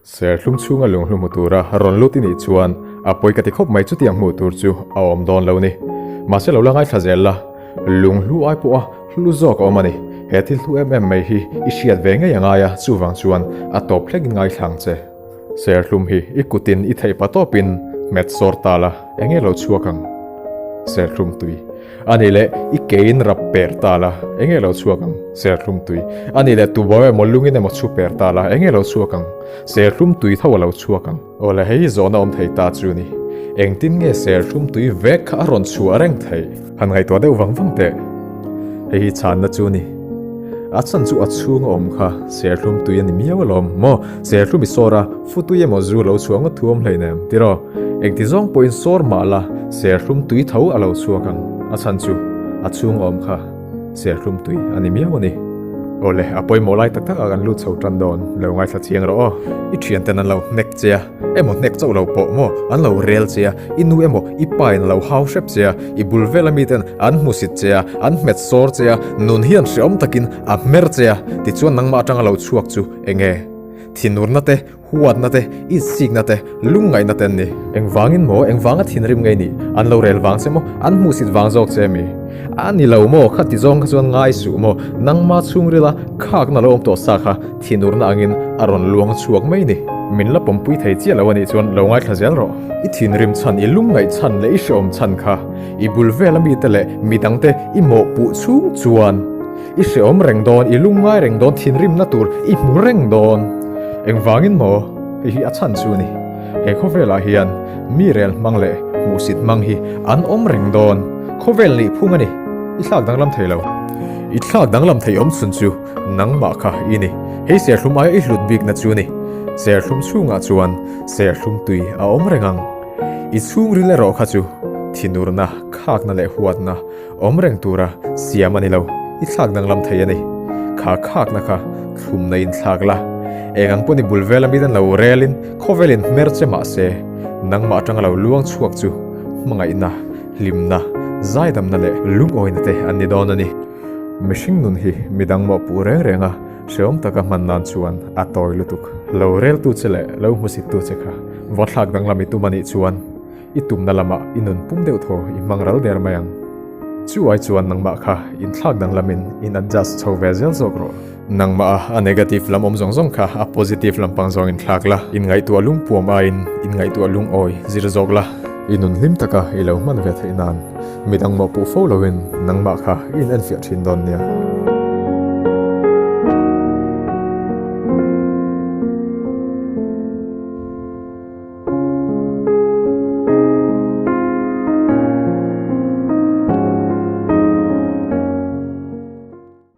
Serthlum chhunga lunghlu hmu tura rawn lut i nih chuan a pawi ka ti khawp mai chutiang hmuh tur chu a awm dawn lo ni. Mahse lo la ngaithla zel la, lunghlu ai pawha hlu zawk a awm a ni. He thil hlu em em mai hi i hriat ve ngei a ngai a, chuvang chuan a tawp hlekin ngaithla ang che. Serthlum hi i kutin i theih pa tawpin hmet sawr ta la, enge lo chhuak ang? Serthlum tui. A nih leh, i kein rap per ta la, enge lo chhuak ang? Serthlum tui. A nih leh, tubo emaw lungin emaw chhu per ta la, enge lo chhuak ang? Serthlum tui tho a lo chhuak ang. Aw le, hei hi zawhna awm thei ta chu ni. Engtin nge serthlum tui vek kha a rawn chhuah reng theih? Han ngaihtuah deuh vang vang teh. Hei hi chhanna chu ni. A chhan chu a chhung a awm kha serthlum tui a ni miau alawm maw? Serthlum i sawr a, futui emaw zu lo chhuah ngawt thu awm hleinem, tiraw? Engti zawng pawhin sawr mah la, serthlum tui tho a lo chhuak ang. A chhan chu a chhung a awm kha serthlum tui a ni miau a ni. Awle, a pawimawh lai tak takah kan lut chho tan dawn, lo ngaithla chiang rawh aw. I thianten an lo hnek che a, emaw hnek chauh lo pawh maw, an lo rel che a, i nu emaw i pa in a lo hau hrep che a, i bul vela miten an hmusit che a, an hmet sawr che a, nun hian hrehawm takin a hmer che a, tichuan nangmah atanga lo chhuak chu enge? Thinurna te, Huatna te, itsikna te, lungngaihna te an ni. Engvangin maw, engvanga thinrim ngei nih? An lo rel vang che maw? An hmuhsit vang zawk che mi? A ni lo maw, kha ti zawng kha chuan ngai suh maw? Nangma chhungrila khakna lo awm tawh sa kha thinurna angin a rawn luang chhuak mai ni. Min la pawmpui thei chiah lo a nih chuan lo ngaithla zel rawh. I thinrim chhan, i lungngaih chhan leh i hrehawm chhan kha i bul vela mite leh midangte i mawhpuh chhung chuan I hrehawm reng dawn, i lungngai reng dawn, thinrimna tur i hmu reng dawn. Engvangin maw? Hei hi a chhan chu a ni. He khawvelah hian mi rel hmang leh hmuhsit hmang hi an awm reng dawn. Khawvel nih phung a ni. I thlak danglam thei lo. I thlak danglam thei awm chhun chu nangmah kha i ni. Hei serthlum aia i hlut bikna chu a ni. Serthlum chhungah chuan serthlum tui a awm reng ang. I chhungril erawh kha chu thinurna, khakna leh huatna Awm reng tura siam a ni lo, i thlak danglam thei a ni. Kha khakna kha thlumna in thlak la. Eng ang pawh ni bul vela miten lo relin khawvelin hmer che mah se, nangmah atanga lo luang chhuak chu hmangaihna, hlimna, zaidamna leh lungawina te an ni dawn a ni. Mihring nun hi midang mawhpuh reng reng a, hrehawm taka hman nan chuan a tawi lutuk. Lo reltu che leh lo hmusittu che kha va thlak danglam i tum a nih chuan, I tumna lamah i nun pum deuh thaw i hmang ral der mai ang. Chu ai chuan nangmah kha inthlak danglamin in adjust chho ve zel zawk rawh. Nangmah a a negative lam awm zawng zawng kha a positive lampang zawng in thlak la, in ngaihtuah lungpuam aiin in ngaihtuah lungawi zir zawk la. I nun hlim taka i lo hman ve theih nan midang mawhpuh fo loin nangmah kha i in enfiah thin dawn nia.